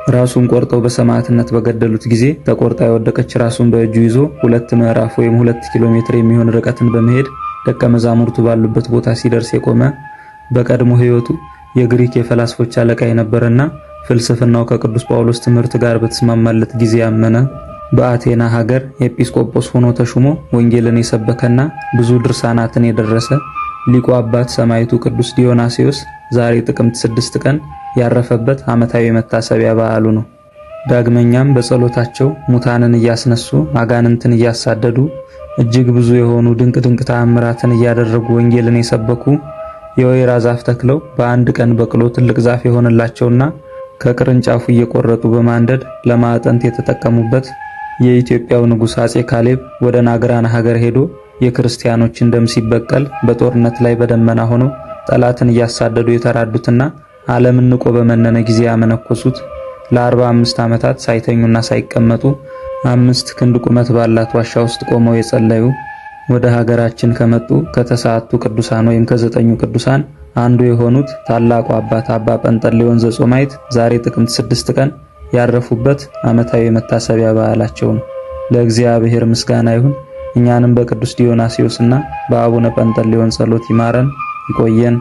ራሱን ቆርጠው በሰማዕትነት በገደሉት ጊዜ ተቆርጣ የወደቀች ራሱን በእጁ ይዞ 2 ምዕራፍ ወይም 2 ኪሎ ሜትር የሚሆን ርቀትን በመሄድ ደቀ መዛሙርቱ ባሉበት ቦታ ሲደርስ የቆመ፣ በቀድሞ ሕይወቱ የግሪክ የፈላስፎች አለቃ የነበረና ፍልስፍናው ከቅዱስ ጳውሎስ ትምህርት ጋር በተስማማለት ጊዜ ያመነ፣ በአቴና ሀገር ኤጲስቆጶስ ሆኖ ተሹሞ ወንጌልን የሰበከና ብዙ ድርሳናትን የደረሰ ሊቁ አባት ሰማዕቱ ቅዱስ ዲዮናስዮስ ዛሬ ጥቅምት 6 ቀን ያረፈበት ዓመታዊ መታሰቢያ በዓሉ ነው። ዳግመኛም በጸሎታቸው ሙታንን እያስነሱ፣ አጋንንትን እያሳደዱ፣ እጅግ ብዙ የሆኑ ድንቅ ድንቅ ተአምራትን እያደረጉ ወንጌልን የሰበኩ፣ የወይራ ዛፍ ተክለው በአንድ ቀን በቅሎ ትልቅ ዛፍ የሆነላቸውና ከቅርንጫፉ እየቆረጡ በማንደድ ለማዕጠንት የተጠቀሙበት የኢትዮጵያው ንጉሥ አጼ ካሌብ ወደ ናግራን ሀገር ሄዶ የክርስቲያኖችን ደም ሲበቀል በጦርነት ላይ በደመና ሆነው ጠላትን እያሳደዱ የተራዱትና ዓለምን ንቆ በመነነ ጊዜ ያመነኮሱት፣ ለ45 ዓመታት ሳይተኙና ሳይቀመጡ 5 ክንድ ቁመት ባላት ዋሻ ውስጥ ቆመው የጸለዩ፣ ወደ ሀገራችን ከመጡ ከተሰዓቱ ቅዱሳን ወይም ከዘጠኙ ቅዱሳን አንዱ የሆኑት ታላቁ አባት አባ ጰንጠሌዎን ዘጾማይት ዛሬ ጥቅምት 6 ቀን ያረፉበት ዓመታዊ መታሰቢያ በዓላቸው ነው። ለእግዚአብሔር ምስጋና ይሁን። እኛንም በቅዱስ ዲዮናስዮስና በአቡነ ጰንጠሌዎን ጸሎት ይማረን፣ ይቆየን።